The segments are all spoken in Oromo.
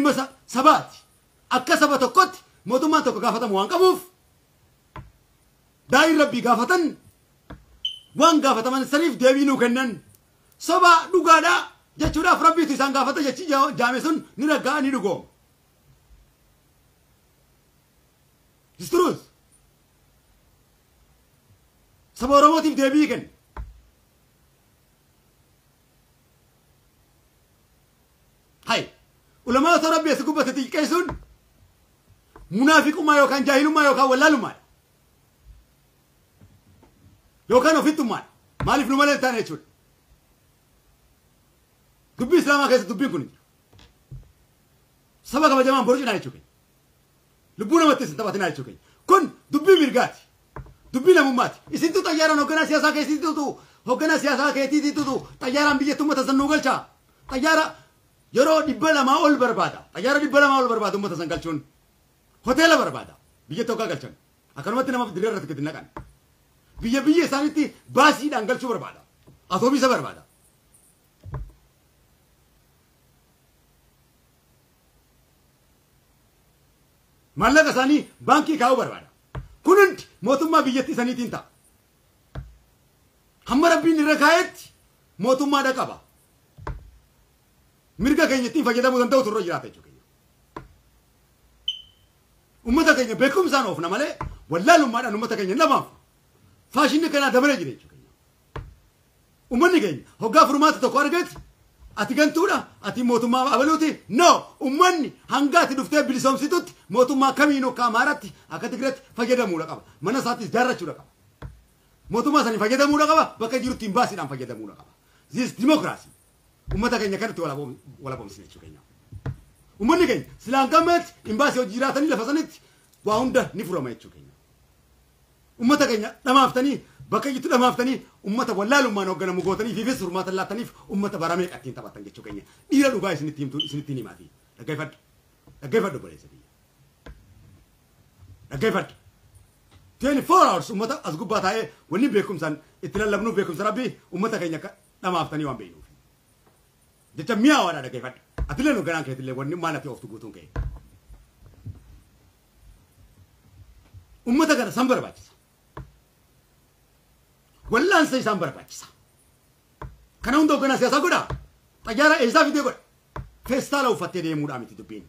Dhimma sabaati. Akka saba tokkotti mootummaan tokko gaafatamu waan qabuuf daa'in rabbii gaafatan waan gaafataman saniif deebii nuu kennan. Soba dhugaadhaa jechuudhaaf rabbiitu isaan gaafata jechi jaame sun ni ragga'a ni dhugooma. It's truth. Saba Oromootiif deebii kenna. Hay ulamaa rabbii as gubbate xiqqeessuun munaafiqummaa yookaan jaahilummaa yookaan wallaalummaadha. Yookaan ofittummaadha. Maaliif nu malee hin taane jechuudha. Dubbii Islaamaa keessatti dubbiin kun hin jiru. Saba kabajamaan boru cinaa jechuu keenya. Lubbuu namatti isin taphatinaa jechuu keenya. Kun dubbii mirgaati. Dubbii namummaati. Isintu xayyaaraan hoogganaa siyaasaa keessitu hoogganaa siyaasaa keetiititu xayyaaraan biyyatti uummata san nuu galchaa. Xayyaara yeroo 200 ol barbaada. Xayyaara 200 ol barbaada uummata san galchuun. Hoteela barbaada. Biyya tokko galchan. Akkanumatti nama dirree irratti gadi naqan. Biyya biyya isaaniitti baasiidhaan galchuu barbaada. Atoobisa barbaada. Maallaqa isaanii baankii kaa'uu barbaada. Kun hundi mootummaa biyyattii saniitiin ta'a. Hamma rabbiin irra kaa'etti mootummaadha qaba. Mirga keenya ittiin fayyadamuu danda'utu irra jiraata jechuudha. Uummata keenya beekumsaan oofna malee wallaalummaadhaan uummata keenya lamaaf faashinni kanaa dabalee jira jechuudha. Uummanni keenya hoggaa furmaata tokko argate ati gantuudha ati mootummaa abaluuti no uummanni hanga ati dhuftee bilisoomsitutti mootummaa kamiinuu akka Amaaraatti akka Tigireetti fayyadamuudha qaba. Mana isaattis jaarrachuudha qaba. Mootummaa sanii fayyadamuudha qaba bakka jirutti hin baasiidhaan fayyadamuudha qaba. This democracy. Uummata keenya kanatti walaboomsine jechuudha. Uummanni keenya silaan gammeetti imbaasii hojii jiraatanii lafa sanitti waa hunda ni furama jechuudha. Uummata keenya dhamaaftanii bakka jirtu dhamaaftanii uummata wallaalummaan hoogganamu gootanii fiifis furmaata laattaniif uummata baramee qattiin taphatan jechuu keenya. Dhiira dhugaa isinitti himtu isinitti himaati. Dhaggeeffadhu. Dhaggeeffadhu obboleessa biyya. Dhaggeeffadhu. 24 hours uummata as gubbaa taa'ee wanni beekumsaan itti lallabnuuf beekumsa rabbii uummata keenya akka dhamaaftanii waan beeknuuf. Jecha mi'aawaadha dhaggeeffadhu. Atileen hoogganaan keetillee wanni maal ati ooftu guutuun ka'e. Uummata kana san barbaachisa. Wallaansa isaan barbaachisa. Kana hunda hoogganaa siyaasaa godhaa. Xayyaara eessaa fidee godha. Feestaala uffattee deemuudhaa miti dubbiin.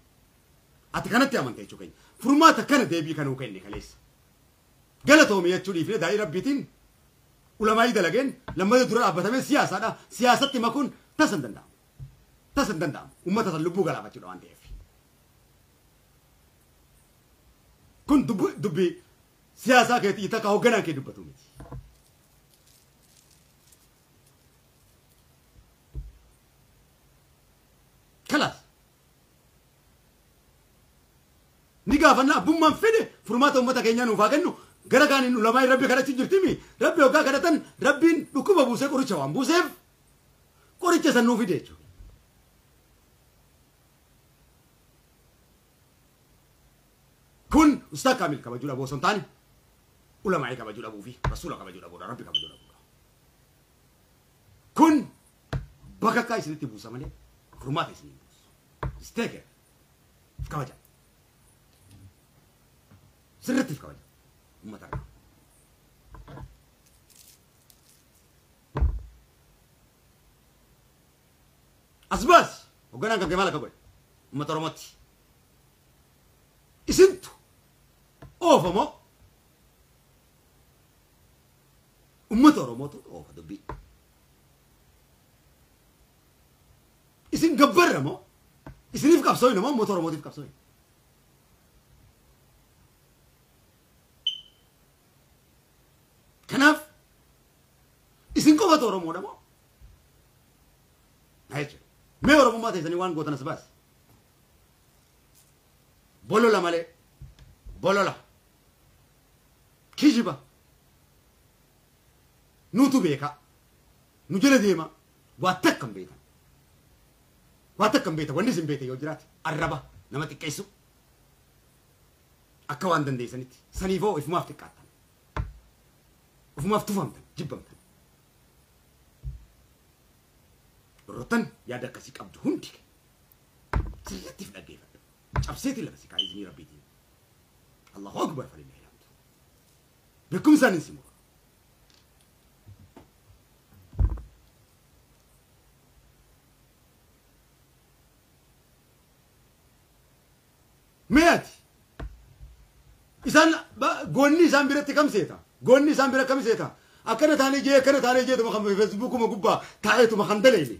Ati kanatti amante jechuu keenya. Furmaata kana deebii kanuu kenne kaleessa. Galatoome jechuu dhiifnee daa'ii rabbiitiin ulamaayii dalageen lammata dura dhaabbatamee siyaasaadha. Siyaasatti makuun tasa hin danda'amu. Tasa hin danda'amu. Uummata san lubbuu galaafachuudha waan ta'eef. Kun dubbii siyaasaa keetii takka hoogganaan kee dubbatu miti. Kalaas. Ni gaafanna abbummaan fedhe furmaata uummata keenyaa nuuf haa kennu gara kaaniin ulamaa rabbi kadhachuu jirtimi rabbi hoggaa kadhatan rabbiin dhukkuba buusee qoricha waan buuseef qoricha san nuuf fide jechuudha. Kun Ustaaz Kaamil kabajuu dhabuu osoo hin taane ulamaa'ii kabajuu dhabuu fi rasuula kabajuu dhabuudha rabbi kabajuu dhabuudha. Kun bakakkaa isinitti buusa malee furmaata isinii buusu. Isteeke if kabaja. Sirriitti if kabaja. Uummata irraa. As baasi hoogganaan kan kee maal akka godhe uummata Oromootti. Isintu oofamoo uummata Oromootu oofa dubbii. Isin gabbarra moo isiniif qabsooyina moo uummata Oromootiif qabsooyina? Kanaaf isin qofatu Oromoodha moo? Na jechuudha. Mee Oromummaa teessanii waan gootan as baasi. Bolola malee bolola kijiba nutu beeka nu jala deema waa takka hin beekan. Waa takka hin beektan wanni isin beektan yoo jiraate arraba nama xiqqeessu akka waan dandeessanitti saniifoo ifumaaf xiqqaattan ifumaaf tufamtan jibbamtan. Warroottan yaada akkasii qabdu hundi Sirriitti dhaggeeffadhu. Cabseetiin lafa si kaa'ee isinii rabbiitiin. Allahu akbar falillahi alhamdu. Beekumsaan hin simu. Meeti isaan goonni isaan biratti kam seeta? Goonni isaan bira kam seeta? Akkana taanee jee akkana taanee jeetuma kan feesbuukuma gubbaa taa'eetuma kan daleene.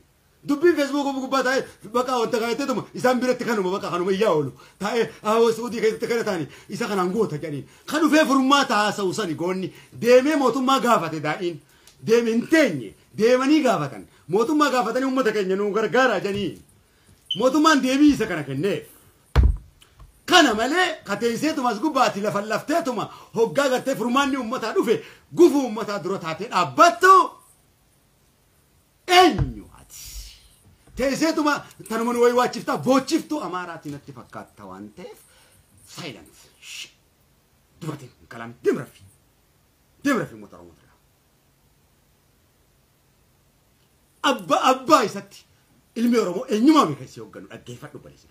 Dubbiin feesbuukuma gubbaa taa'ee bakka wanta kaa'eetuma isaan biratti kanuma bakka kanuma iyyaa oolu. Taa'ee ahoo Suudii keessatti kana taane isa kanaan goota jedhaniin. Kan dhufee furmaata haasa'u sani goonni deemee mootummaa gaafate daa'iin. Deeme hin teenye deemanii gaafatan. Mootummaa gaafatanii uummata keenya nu gargaara jedhaniin. Mootummaan deebii isa kana kenneef. Kana malee kateesseetuma as gubbaatti lafa lafteetuma hoggaa gartee furmaanni uummataa dhufe gufuu uummataa dura taatee dhaabbattu eenyu ati? Teesseetuma tanuma nu wayii waachiftaa boochiftuu Amaaraatiin natti fakkaatta waan ta'eef silence. Dubartiin hin kalaam deem raffi. Deem raffi uummata Oromoo ture. Abbaa isatti ilmi Oromoo eenyumaa beeka isii hoogganu dhaggeeffadhu baleessa.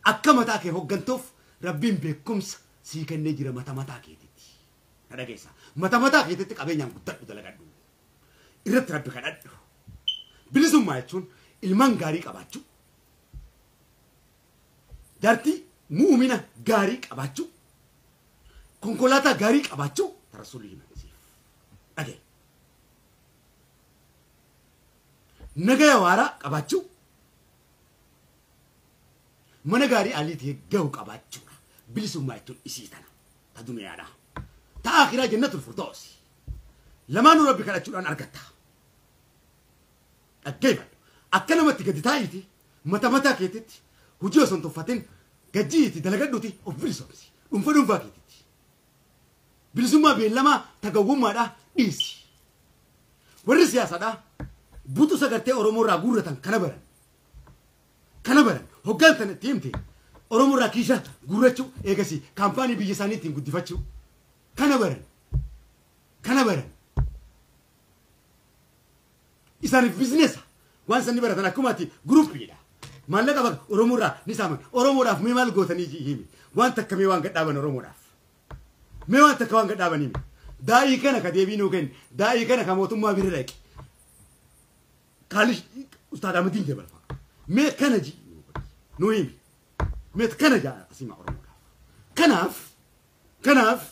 Akka mataa kee hooggantuuf rabbiin beekumsa sii kennee jira mata mataa keetitti. Na dhageessa. Mata mataa keetitti qabeenyaan guddadhu dalagadhu. Irratti rabbi kadhadhu. Bilisummaa jechuun ilmaan gaarii qabaachuu. Jaartii mu'umina gaarii qabaachuu. Konkolaataa gaarii qabaachuu. Rasuulli hima siif. Dhagee. Nagaya waaraa qabaachuu. Mana gaarii aliitii gahu qabaachuudha. Bilisummaa jechuun isii tana. Ta duniyaadha. Ta akhiraa jannatul firdaus. Lamaanuu rabbi kadhachuudhaan argatta. Dhaggeeffadhu. Akka namatti gadi taa'iiti mata mataa keetitti hojii osoo hin tuffatin gajjiiti dalagadhuuti of bilisoomsi. Dhuunfa dhuunfaa keetitti. Bilisummaa beellamaa tagawwummaadhaa dhiisi. Warri siyaasaadhaa butu sagartee Oromoo irraa guurratan kana baran. Kana baran. Hoggaan tana itti himte Oromoo irraa kiisha guurrachuu eegasi kaampaanii biyya isaanii ittiin guddifachuu. Kana baran. Kana baran. Isaaniif bizineesa. Waan sanni baratan akkuma ati guruuppiidha. Maallaqa bakka Oromoo irraa ni saaman. Oromoodhaaf mee maal gootanii himi? Waan takka mee waan gadhaaban Oromoodhaaf. Mee waan takka waan gadhaaban himi? Daa'ii kana ka deebii nuu kenni. Daa'ii kana ka mootummaa bira dhaqi. Kaalish Ustaad Ahmadiin Jabal fa'a. Mee kana ji nuu himi. Mee kana jaa asima Oromoodhaaf. Kanaaf kanaaf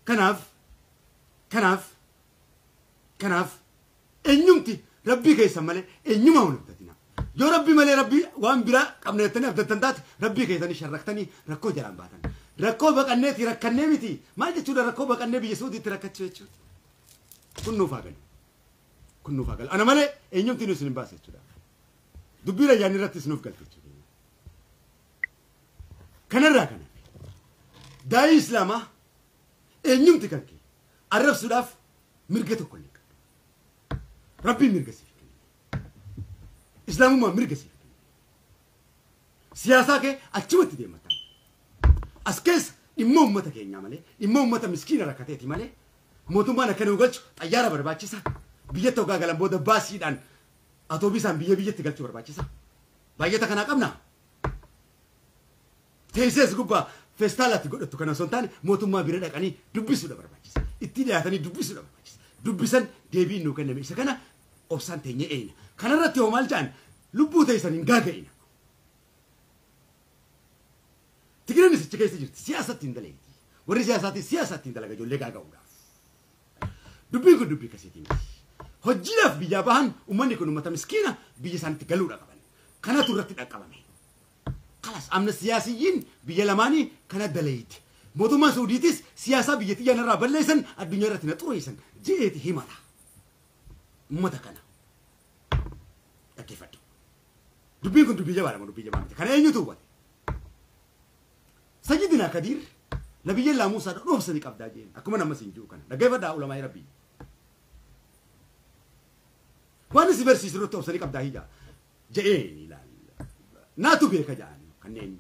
kanaaf kanaaf kanaaf eenyumti rabbii keessan malee eenyumaa hin abdatina. Yoo rabbii malee rabbii waan biraa qabna jettanii abdattan taate rabbii keessanii sharraktanii rakkoo jalaan baatan. Rakkoo baqanneeti rakkannee miti. Maal jechuudha rakkoo baqannee biyya Suudiitti rakkachuu jechuudha. Kun nuuf haa galu. Kun nuuf haa galu. Ana malee eenyumti nu isin hin baase jechuudha. Dubbii rayyaanii irrattis nuuf galte jechuudha. Kanarraa kana daa'ii Islaamaa eenyumti kan kee arrabsuudhaaf mirga tokko illee qabdu. Rabbiin mirga siif kenne. Islaamummaan mirga siif kenne. Siyaasaa kee achumatti deematan. As keessa dhimma uummata keenyaa malee dhimma uummata miskiina rakkateeti malee mootummaan akka nu galchu xayyaara barbaachisa. Biyyatti hoggaa galan booda baasiidhaan atoobisaan biyya biyyatti galchuu barbaachisa. Baay'ata kanaa qabna. Teessees gubbaa feestaalaatti godhattu kana osoo hin taane mootummaa bira dhaqanii dubbisuudha barbaachisa. Itti dhiyaatanii dubbisuudha barbaachisa. Dubbisan deebiin nuu kenname isa kana obsaan teenyee eeyna. Kanarratti hoo maal jedhan lubbuu teessan hin gaaga'ina. Tigireenis achi keessa jirti siyaasatti hin dalayti. Warri siyaasaatii siyaasatti hin dalaga ijoollee gaaga'uudhaaf. Dubbiin kun dubbii akkasiitii miti. Hojiidhaaf biyyaa bahan uummanni kun uummata miskiina biyya isaaniitti galuudha qaban. Kanatu irratti dhaqqabame. Kalas amna siyaasiyyiin biyya lamaanii kana dalayti. Mootummaan Suudiitis siyaasaa biyya xiyyaana irraa balleessan addunyaa irratti na xureessan je'eeti himata. Uummata kana dhaggeeffadhu. Dubbiin kun dubbii jabaadha moo dubbii jabaa miti? Kana eenyutu hubate? Sayyidina Kadiir Nabiyyallaa Muusaa dhoofsanii qabdaa jeen akkuma nama siin jiru kana dhaggeeffadhaa ulamaa Rabbii. Waan si barsiisu irratti dhoofsanii qabdaa hijaa je'een ilaalla. Naatu beeka ja'an kanneen.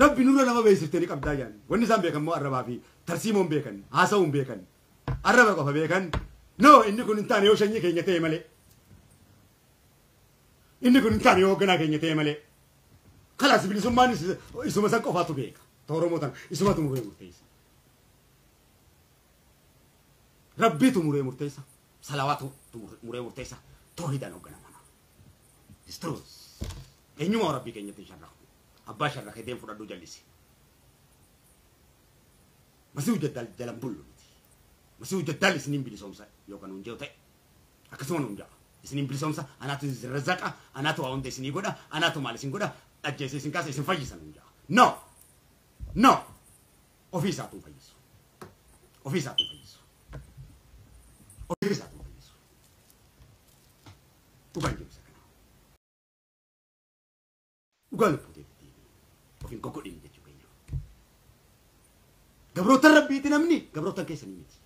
Rabbi nurra nama beeksiftanii qabdaa ja'an. Wanni isaan beekan immoo arrabaa fi tarsiimoon beekan haasa'uun beekan arraba qofa beekan. No inni kun hin taane yoo sanyii keenya ta'e malee. Inni kun hin taane yoo hoogganaa keenya ta'e malee. Kalaas bilisummaan isuma san qofaatu beeka. Oromoo tan isumatu muree murteessa. Rabbiitu muree murteessa. Salawaatu muree murteessa. Toohidaan hoogganamana. Distruus. Eenyumaa rabbii keenyatti hin sharraku. Abbaa sharrakee deem fudhadhuu jallisi. Masiihu Dajjaal jalan bullu miti. Masiihu Dajjaal isiniin bilisoomsa yookaan nuun jedhu ta'e. Akkasuma nuun jedha. Isiniin bilisoomsa anaatu isin razzaqa, anaatu waa hunda isinii godha, anaatu maal isin godha, ajjeesee isin kaasa isin fayyisa nuun jedha. No! No! Ofii isaatuu fayyisu. Ofii isaatuu fayyisu. Ofii isaatuu fayyisu. Dhugaan jiru isa kana. Dhugaa lubbuu teetti ofiin goggodhin jechuu keenya. Gabroottan rabbiiti namni gabroottan keessanii miti.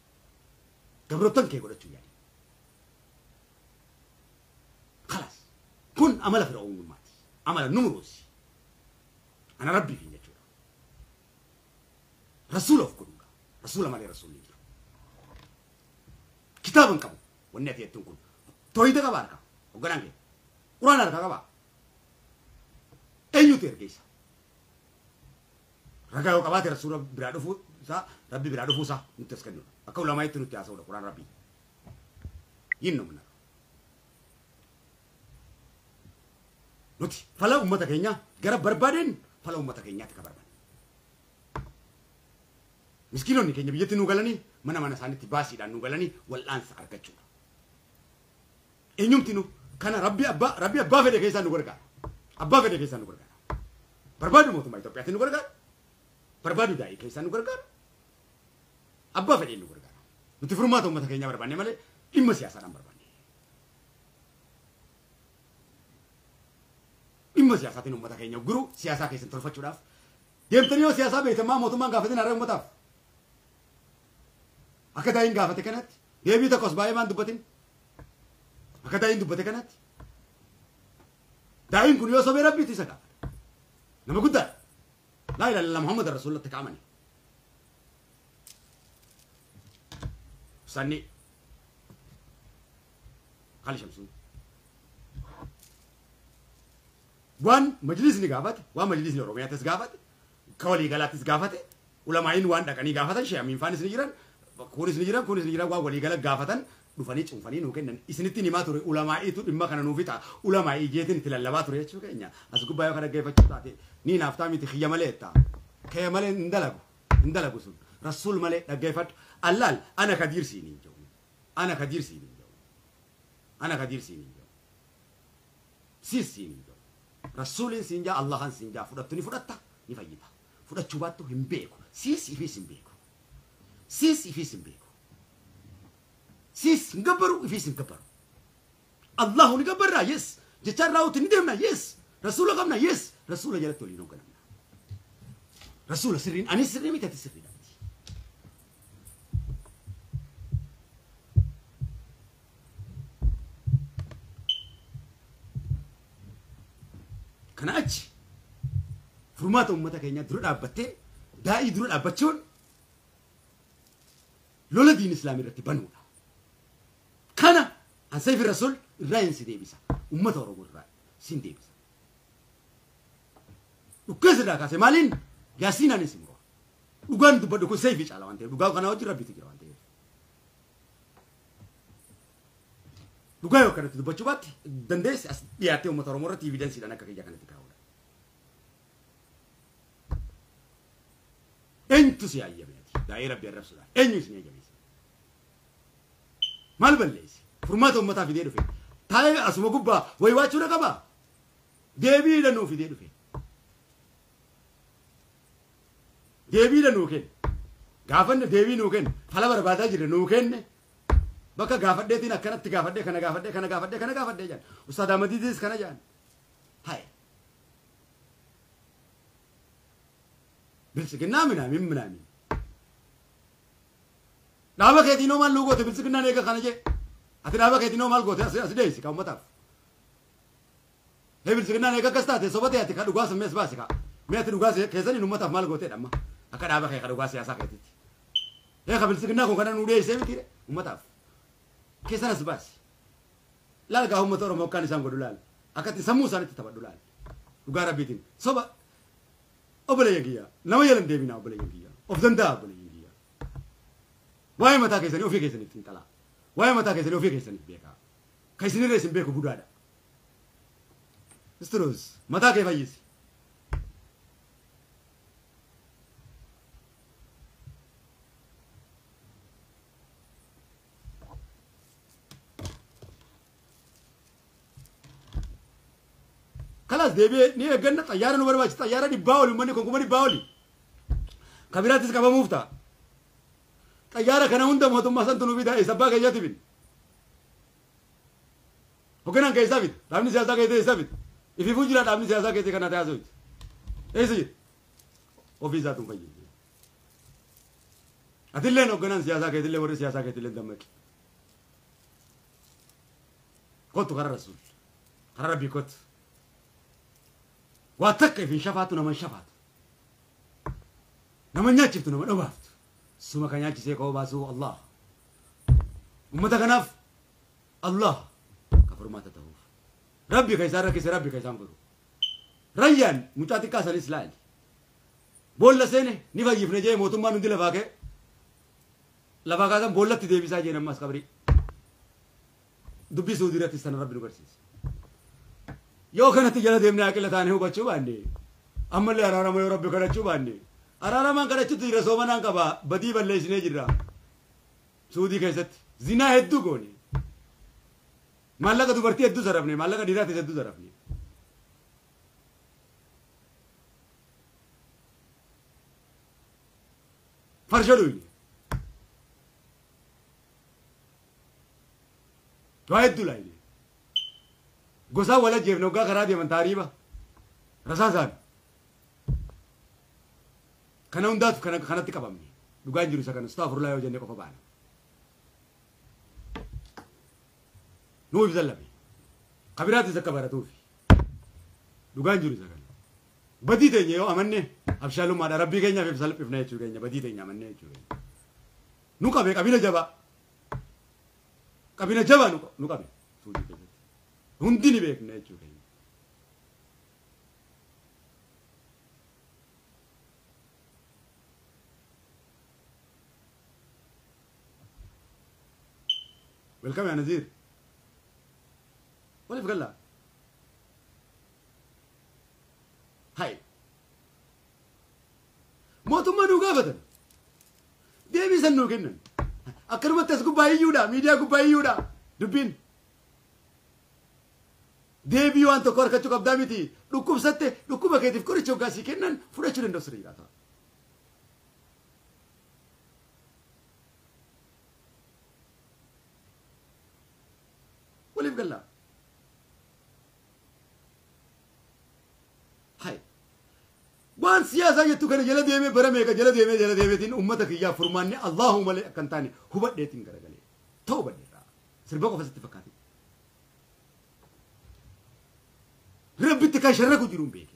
Gabroottan kee godhachuu yaadi. Kalaas kun amala fir'aawnummaati. Amala numuruusi. Ana rabbiif hin jechuudha. Rasuula of godhuudha. Rasuula malee rasuulli hin jiru. Kitaaba hin qabu. Wanni ati jettuun kun tooyita qaba harkaa. Hoogganaan kee. Quraana harkaa qaba. Eenyutu erge isa? Ragaa yoo qabaate rasuula biraa dhufuu isaa rabbi biraa dhufuu isaa nutti as kennudha. Akka ulamaa'itti nutti haasa'udha quraan rabbii. Yinnumna. Nuti fala uummata keenyaa gara barbaadeen fala uummata keenyaatti ka barbaadne. Miskiinonni keenya biyyatti nuu galanii mana mana isaaniitti baasiidhaan nuu galanii wal'aansa argachuudha. Eenyumti nu kana rabbi abbaa fedhe keessaa nu gargaara. Abbaa fedhe keessaa nu gargaara. Barbaadu mootummaa Itoophiyaatti nu gargaara. Barbaadu daa'ii keessaa nu gargaara. Abbaa fedheen nu gargaara. Nuti furmaata uummata keenyaa barbaanne malee dhimma siyaasaadhaan barbaanne. Dhimma siyaasaatiin uummata keenya guruu siyaasaa keessan tolfachuudhaaf deemtanii yoo siyaasaa beektamaa mootummaan gaafatin har'a uummataaf. Akka daa'iin gaafate kanatti deebii tokkos baay'ee maan dubbatin. Akka daa'iin dubbate kanatti daa'iin kun yoo sobee rabbiitu isa gaafata. Nama guddaadha. Laa ilaaha illallah Muhammad rasuulatti kaa'amani. Sanni Khali Shamsuun. Waan majlisni gaafate, waan majlisni Oromiyaattis gaafate, ka waliigalaattis gaafate, ulamaa'iin waan dhaqanii gaafatan, sheeyamiin faanis ni jiran, kunis ni jiran, kunis ni jiran, waan waliigala gaafatan dhufanii cuunfanii nuu kennan. Isinitti himaa ture ulamaa'iitu dhimma kana nuu fixa. Ulamaa'ii jeetiin itti lallabaa ture jechuu keenya. As gubbaa yoo kana dhaggeeffachuu taate ni naaftaa miti xiyya malee jettaa. Kee malee hin dalagu. Hin dalagu sun. Rasuul malee dhaggeeffadhu. Allaal ana kadiir siiniin jedhu. Ana kadiir siiniin jedhu. Ana kadiir siiniin jedhu. Siis siiniin jedhu. Rasuuliin siin jaa Allahan siin jaa fudhattu ni fudhatta ni fayyita. Fudhachuu baattu hin beeku. Siis ifiis hin beeku. Siis ifiis hin beeku. Siis hin gabbaru ifiis hin gabbaru. Allahu ni gabbarraa yes. Jechaan raawwatu ni deemna yes. Rasuula qabna yes. Rasuula jalatti waliin hoogganamna. Rasuula sirriin anis sirrii miti ati sirriidha miti. Kana achi furmaata uummata keenyaa dura dhaabbattee daa'ii dura dhaabbachuun lola diin islaamii irratti banuudha. Kana an sayfi rasuul irraa hin si deebisa. Uummata Oromoo irraa sin deebisa. Dhukkeessa irraa kaase maaliin yaasiinaan isin mura. Dhugaan dubbadhu kun sayfi caala waan ta'eef dhugaa kanaa wajjin rabbiitu jira waan ta'eef. Dhugaa yoo kanatti dubbachuu baatte dandeessi as dhiyaattee uummata Oromoo irratti evidensiidhaan akka kiyya kanatti kaa'uudha. Eenyutu si hayyame ati? Daa'ii rabbi arrabsuudhaan. Eenyu isin hayyame? Maal balleessi? Furmaata uummataa fidee dhufe. Taa'ee asuma gubbaa wayiwaachuudha qaba. Deebiidha nuu fidee dhufe. Deebiidha nuu kenne. Gaafanne deebii nuu kenne. Fala barbaadaa jirre nuu kenne. Bakka gaafadheetiin akkanatti gaafadhee kana gaafadhee kana gaafadhee kana gaafadhee jedhan. Ustaad Ahmadiitis kana jedhan. Haye. Biltsiginnaa minaamin minaamin. Dhaaba keetiin maal nuu goote biltsiginnaan eega kana jee. Ati dhaaba keetiin maal goote as deessi ka uummataaf. Hee biltsiginnaan eega akkas taate soba ta'e ati ka dhugaa sun mees baasi ka. Mee ati dhugaa keessaniin uummataaf maal gooteedha amma. Akka dhaaba kee ka dhugaa siyaasaa keetitti. Hee ka biltsiginnaa kun kana nuu deessee miti uummataaf. Keessan as baasi. Laal gaa uummata Oromoo akkaan isaan godhu laal. Akkatti sammuu isaaniitti taphadhu laal. Dhugaa rabbiitiin soba obboleeyyan kiyya nama jalan deebinaa obboleeyyan kiyya of danda'a obboleeyyan kiyya. Waa'ee mataa keessanii ofii keessaniif xiinxalaa. Waa'ee mataa keessanii ofii keessaniif beekaa. Kan isinirra isin beeku budaadha. Istiroos mataa kee fayyisi. Kalas deebi'ee ni eegganna xayyaara nu barbaachisa xayyaara 100 oli uummanni kun 100,000 oli. Kabiraattis qabamuuf ta'a. Xayyaara kana hunda mootummaa santu nu bita eessa abbaa keenyaatti bin. Hoogganaan keessaa bita dhaabni siyaasaa keessaa eessa bita. Ifiifuu jira dhaabni siyaasaa keessaa kana taasisuu bita. Eessa jira? Ofii isaatu hin fayyadu. Atilleen hoogganaan siyaasaa keetillee warri siyaasaa keetillee dammaqi. Kottu karaa rasuul. Karaa rabbii kottu. Waa takka ifin shafaatu nama shafaatu. Nama nyaachiftu nama dhobaaftu. Suma kan nyaachisee ka'uu baasuu Allah. Uummata kanaaf Allah ka furmaata ta'uuf. Rabbi kan isaan rakkise rabbi kan isaan furu. Rayyaan mucaa xiqqaa sanis laali. Boolla seene ni fayyifne jee mootummaan hundi lafaa ka'e. Lafaa kaasan boollatti deebisaa jeen ammas qabrii. Dubbii Suudii irrattis sana rabbi nu barsiise. Yoo kanatti jala deemnee aqila taanee hubachuu baanne ammallee araarama yoo rabbi kadhachuu baanne araaramaan kadhachuutu jira soomanaan qaba badii balleessinee jirra. Suudii keessatti zinaa hedduu goone. Maallaqa dubartii hedduu sarafne maallaqa dhiiraatis hedduu sarafne. Farsha dhuyne. Waa hedduu laayine. Gosaa wal ajjeefne hoggaa karaa deeman taariiba. Rasaasaan. Kana hundaatu kanatti qabamne. Dhugaan jiru isa kana astaghfirullah yoo jennee qofa baana. Nuu ibsan lame. Kabiraatis akka baratuufi. Dhugaan jiru isa kana. Badii teenya yoo amanne abshaalummaadha rabbii keenyaaf ibsa salphifna jechuu keenya badii teenya amanne jechuu keenya. Nu qabe qabina jabaa. Qabina jabaa nu qabe. Suudii keessatti. Hundi ni beekna jechuu keenya. Welcome ya Nazir. Waliif gallaa. Hai. Mootummaa nuu gaafatan. Deebii san nuu kennan. Akkanumatti as gubbaa iyyuudha miidiyaa gubbaa iyyuudha dubbiin. Deebii waan tokko harkachuu qabdaa miti dhukkubsatte dhukkuba keetiif qoricha hoggaa sii kennan fudhachuu danda'u sirrii jiraata. Waliif gallaa. Hai. Waan siyaasaa jettu kana jala deemee bara meeqa jala deemee jala deemeetiin uummata kiyyaa furmaanni Allahu malee akka hin taane hubadheetiin garagalee ta'uu badheerraa sirba qofa sitti fakkaate. Rabbitti kan sharraku jiru hin beeke.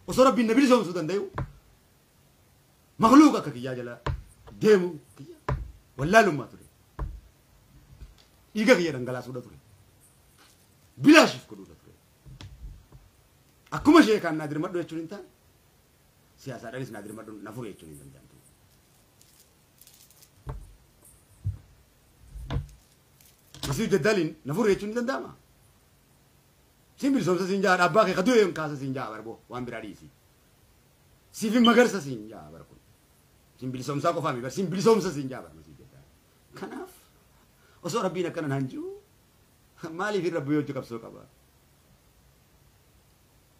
Osoo rabbiin na bilisoomsuu danda'u makhluuqa akka kiyyaa jala deemu kiyya wallaalummaa ture. Dhiiga kiyya dhangalaasuudha ture. Bilaashiif godhuudha ture. Akkuma ishee kan naa dirmadhu jechuun hin taane siyaasaadhaanis naa dirmadhu na furu jechuun hin danda'amtu. Masii Dajjaaliin na furu jechuun ni danda'ama. Siin bilisoomsa siin jaa abbaa kee kaduu yoon kaasa siin jaa barboo waan biraa dhiisi. Siifin magarsa siin jaa bar kun. Siin bilisoomsaa qofaa mi bar siin bilisoomsa siin jaa bar Masii Dajjaal. Kanaaf osoo rabbiin akkana naan jiru maaliif rabbi yoo qabsoo qaba?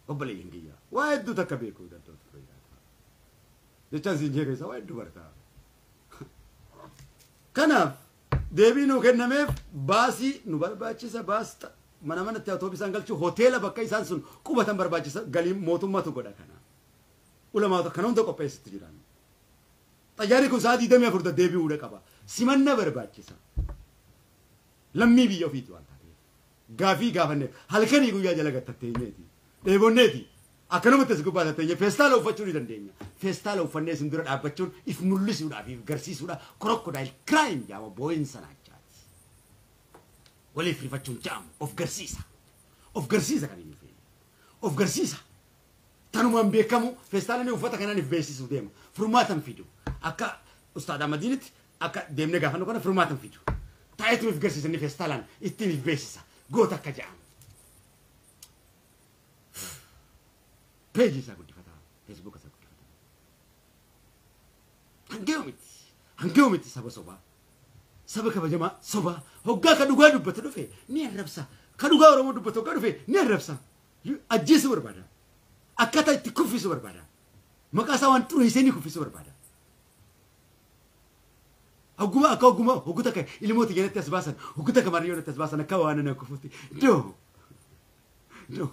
Obboleeyyan kiyya waa hedduu takka beekuu danda'u ture. Jechaan siin jee keessa waa hedduu bartaa. Kanaaf deebii nuu kennameef baasii nu barbaachisa baasta mana manatti awtoobisaan galchuu hoteela bakka isaan sun qubatan barbaachisa galii mootummaatu godha kana. Ulamaatu kana hunda qopheessitti jiran. Xayyaarri kun sa'a 24 deddeebi'uudha qaba. Simanna barbaachisa. Lammii biyya ofiiti waan taateef. Gaafii gaafanneef halkanii guyyaa jala gattatteenyeeti. Dheebonneeti. Akkanumatti as gubbaa tatteenye feestaala uffachuu ni dandeenya. Feestaala uffannee isin dura dhaabbachuun if mul'isuudhaaf if garsiisuudhaaf crocodile crime jedhama boo'insa naachaati. Waliif rifachuun jedhamu of garsiisa. Of garsiisa kan inni feene. Of garsiisa. Tanumaan beekamu feestaalaan uffata kanaan if beeksisuu deema. Furmaatan fidu. Akka Ustaad Ahmadiinitti akka deemnee gaafannu kana furmaatan fidu. Taa'eetu if garsiisa inni feestaalaan ittiin if beeksisa. Goota akka jedhamu. Peejii isaa guddifata. Feesbuuka isaa guddifata. Hangee miti. Hangee miti saba sobaa. Saba kabajamaa sobaa. Hoggaa ka dhugaa dubbatu dhufe ni arrabsa. Ka dhugaa Oromoo dubbatu hoggaa dhufe ni arrabsa. Ajjeesuu barbaada. Akkaataa itti kuffisuu barbaada. Maqaa isaa waan xureessee ni kuffisuu barbaada. Hogguma akka hogguma hogguta akka ilmoota jalatti as baasan hogguta akka mariyyoonatti as baasan akka waan ana kufutti. No. No.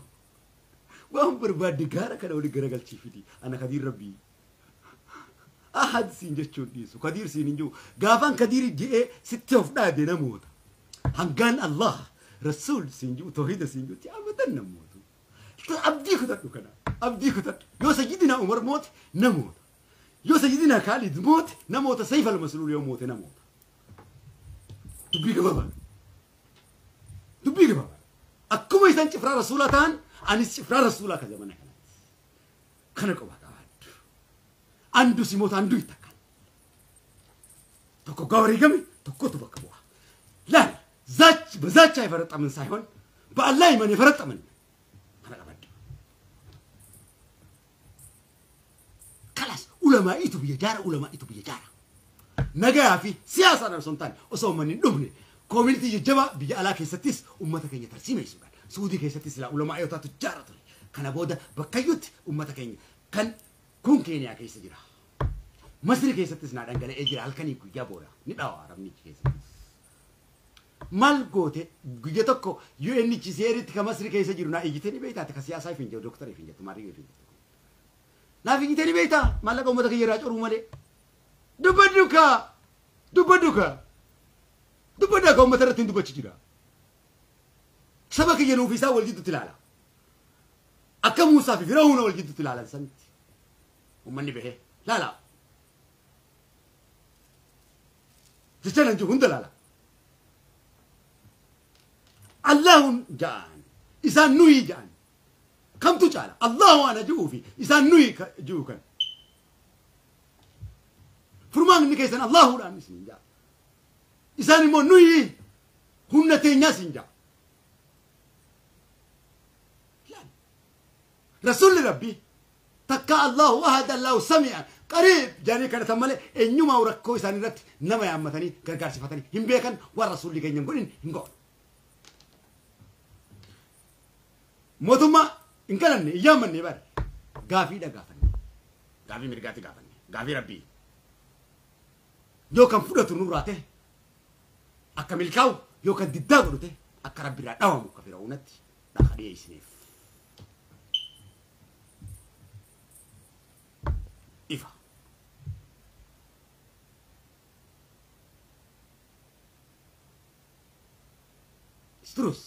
Waan barbaadde gaara kana olii garagalchii fidi. Ana Kadiir Rabbii. Ahad siin jechuun dhiisu. Kadiir siin hin jiru. Gaafaan Kadiir je'ee sitti of dhaade namoota. Hangaan Allah Rasuul siin jiru tawhiida siin jirutti abadan namoota. Abdii kutadhu kana. Abdii kutadhu. Yoo sayyidina Umar moote namoota. Yoo sayyidina Khalid moote namoota. Sayf al-Masluul yoo moote namoota. Dubbii gabaabaa. Dubbii gabaabaa. Akkuma isaan cifraa Rasuulaa ta'an anis cifraa Rasuulaa ka zamana kanaatti. Kana qofa qabaadhu. Andu simoota andu ittakan. Tokko gawareegame tokkotu bakka bu'a. Laal ዛች በዛች አይፈረጠምን ሳይሆን በአላህ ኢማን የፈረጠምን kana qabaadhu. Kalas ulamaa'itu biyya jaara ulamaa'itu biyya jaara. Nagayaa fi siyaasaan osoo hin taane osoo uummanni hin dhumne koomunitii jajjabaa biyya alaa keessattis uummata keenya tarsiimeessuudhaan Suudii keessattis silaa ulamaa'iyotaatu jaara ture. Kana booda bakkayyutti uummata keenya kan kun Keeniyaa keessa jira. Masri keessattis naa dhangala'ee jira halkanii guyyaa booda ni dhawa arabni keessattis. Maal goote guyya tokko UNHCR'tti ka Masri keessa jiru naa iyyitee ni beektaa ka siyaasaa if hin jedhu doktara if hin jettu maariyyoo if hin jettu. Naaf iyyitee ni beektaa maallaqa uummata kiyya irraa coruu malee. Dubbadhu kaa dubbadhu kaa dubbadhu akka uummata irratti hin dubbachi jira. Saba kiyya nuuf isaa wal jidduutti ilaala. Akka Muusaa fi Firaa'uuna wal jidduutti ilaalan sanitti. Uummanni bahee laala. Jecha nan jiru hunda laala. Allahun ja'an isaan nuyi ja'an kamtu caala Allahu ana ji'uu fi isaan nuyi ji'uu kan furmaanni keessan Allahuudhaan isin ja'a isaan immoo nuyi humna teenyaa isin ja'a. Rasuulli Rabbii takka Allahu ahad Allahu sami'a qariib jedhanii kadhatan malee eenyumaa rakkoo isaanii irratti nama yaammatanii gargaarsifatanii hin beekan waan rasuulli keenya hin godhin hin godhu. Mootummaa hin kadhanne hin yaammanne bare gaafiidha gaafanne gaafii mirgaatti gaafanne gaafii Rabbii yoo kan fudhatu nurraa ta'e akka milkaa'u yoo kan diddaa godhu ta'e akka Rabbiirraa dhawamu akka Firaa'uunatti dhaqa dhiyeessineef. Ifa. Strus.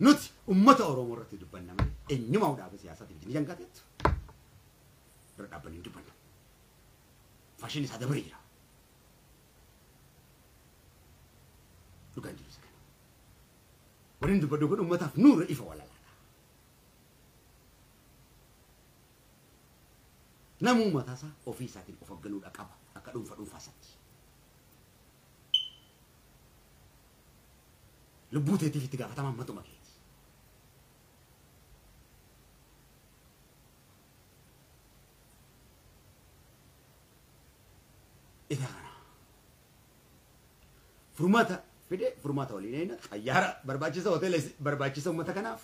Nuti uummata Oromoo irratti dubbanna malee eenyumaa dhaaba siyaasaatiif jini jangateettu bira dhaabbanii hin dubbanna. Faashinni isaa dabaree jira. Dhugaan jiru isa kana. Warreen dubbadhu kun uummataaf nuura ifa walaalaadha. Namuu mataa isaa ofii isaatiin of hoogganuudha qaba akka dhuunfa dhuunfaa isaatti. Lubbuu teetiif itti gaafatamaa matuma keeti. Isa kana. Furmaata fide furmaata waliin eeyna xayyaara barbaachisa hoteela barbaachisa uummata kanaaf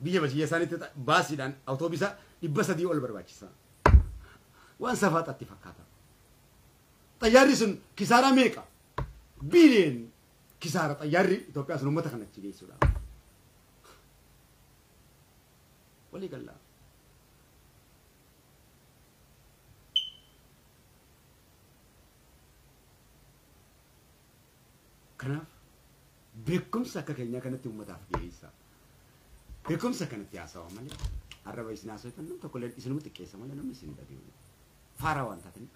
biyya biyya isaaniitti baasiidhaan awtoobisa 300 ol barbaachisa. Waan safaxatti fakkaata. Xayyaarri sun kisaaraa meeqa? Biiliyoon kisaara xayyaarri Itoophiyaa sun uummata kanatti geessuudha. Walii gallaa. Kanaaf beekumsa akka keenyaa kanatti uummataaf dhiyeessa. Beekumsa kanatti haasawa malee arraba isin haasoftan namni tokko illee isinuma xiqqeessa malee namni isin dhaga'u. Faara waan taataniif,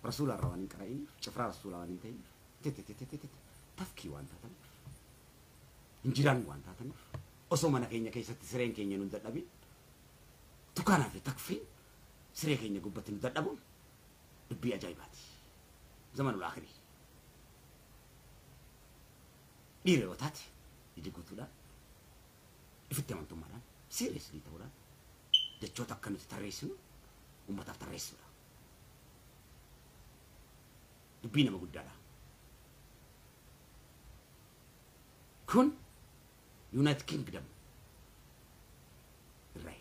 rasuula irraa waan hin qara'iniif, cifraa rasuulaa waan hin ta'iniif Tafkii waan taataniif. Injiraan waan taataniif. Osoo mana keenya keessatti sireen keenya nu dadhabin. Tukaanaa fi takfiin siree keenya gubbatti nu dadhabuun dubbii ajaa'ibaati. Zamanul akhirii. Dhiira yoo taate ija guutuudhaan ifitti amantummaadhaan seriously ta'uudhaan jechoota akka nuti tarreessinu uummataaf tarreessuudha. Dubbii nama guddaadha. Kun United Kingdom irraa.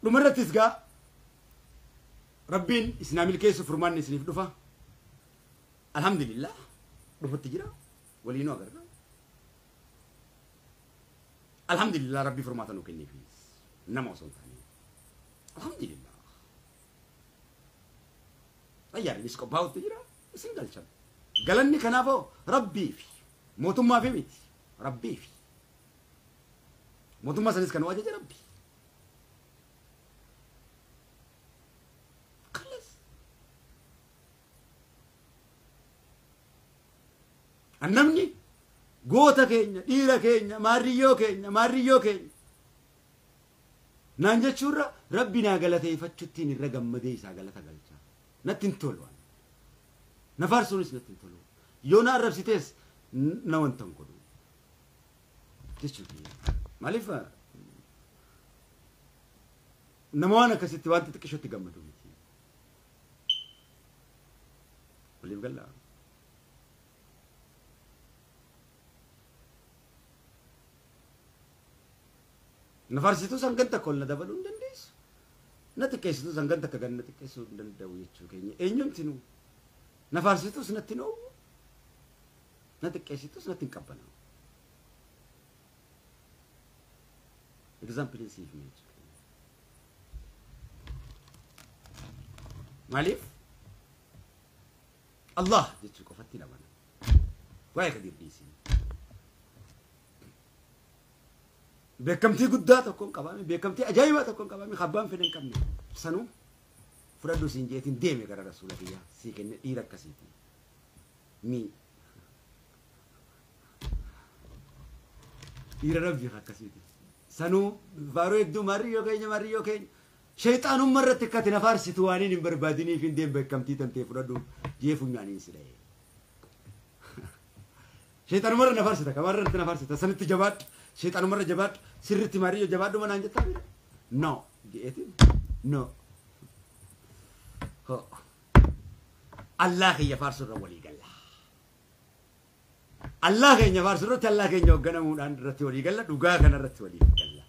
Dhumarrattis gaa Rabbiin isinaa milkeessu furmaanni isiniif dhufa. Alhamdulillah dhufutti jira waliinuu agarra. Alhamdulillah Rabbi furmaata nuu kenneefi nama osoo hin taane. Alhamdulillah. Xayyaarris qophaa'utti jira isin galchan. Galanni kanaafoo Rabbii fi mootummaa fi miti Rabbii fi mootummaa sanis kan ajaje Rabbi. Namni goota keenya, dhiira keenya, maarriyyoo keenya, maarriyyoo keenya. Naan jechuurra Rabbi naa galateeffachuttiin irra gammadee isaa galata galcha. Natti hin tolu. Na faarsuunis natti hin tolu. Yoo na arrabsitees na wanta hin godhu. Jechuudha. Maaliif nama waan akkasitti waan xixiqqishootti gammadu miti. Waliif gallaa. Na faarsituu sangan takka ol na dabaluu hin dandeessu. Na xiqqeessituu sangan takka gad na xiqqeessuu hin danda'u jechuu keenya. Eenyumti nu? Na faarsituus natti hin oowwu. Na xiqqeessituus natti hin qabbanaa'u. Example siif mee jechuudha. Maaliif? Allah jechuu qofatti dhabana. Waa'ee Kadiir dhiisii. Beekamtii guddaa tokko hin qabaame, beekamtii ajaa'ibaa tokko hin qabaame, abbaan fedhe hin qabne. Sanuu fudhadhu siin jeetiin deeme gara rasuula kiyyaa sii kenne dhiira akkasiiti. Mi dhiira rabbii akkasiiti. Sanuu faaruu hedduu maarriyyoo keenya maarriyyoo keenya. Shayxaanummaa irratti akka ati na faarsitu waan hin barbaadiniif hin deem beekamtii tantee fudhadhu jee funyaaniin si dha'e. Shayxaanummaa irra na faarsita, kamarra irratti na faarsita, sanitti jabaadhu. Shayxaanumarra jabaadhu, sirriitti maariyyoo jabaadhu manaan jettaa bira. No, jeetiin no. Ho. Allah keenya faarsurra walii galla. Allah keenya faarsurratti Allah keenya hoogganamuudhaan irratti walii galla, dhugaa kana irratti walii galla.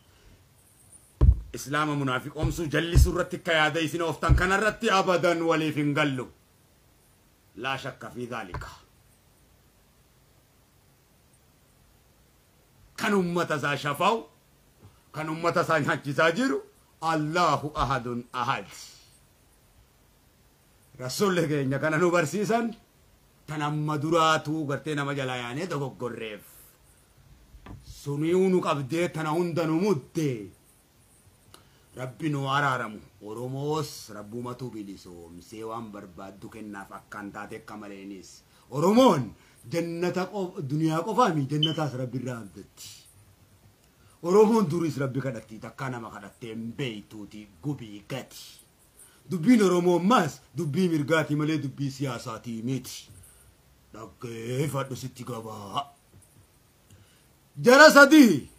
Islaama munaafiqoomsuu jallisuu irratti akka yaada isin ooftan kanarratti abadan waliif hin gallu. Laa shakka fi dhaalika. Kan ummata isaa shafaa'u, kan ummata isaa nyaachisaa jiru, Allahu ahadun ahad. Rasuulli keenya kana nu barsiisan tan amma duraatuu gartee nama jalaa yaanee dogoggorreef. Suniyuu nu qabdee tana hunda nu mudde. Rabbi nu araaramu. Oromoos rabbumatu bilisoomsee waan barbaaddu kennaaf akkaan taate akka maleenis. Oromoon jannata duniyaa qofaami jannataas rabbi irraa abdatti. Oromoon duris rabbi kadhatti takkaa nama kadhattee hin beeytuuti gubii gati. Dubbiin Oromoo ammaas dubbii mirgaati malee dubbii siyaasaatii miti. Dhaggeeffadhu sitti gabaa. Jara sadii.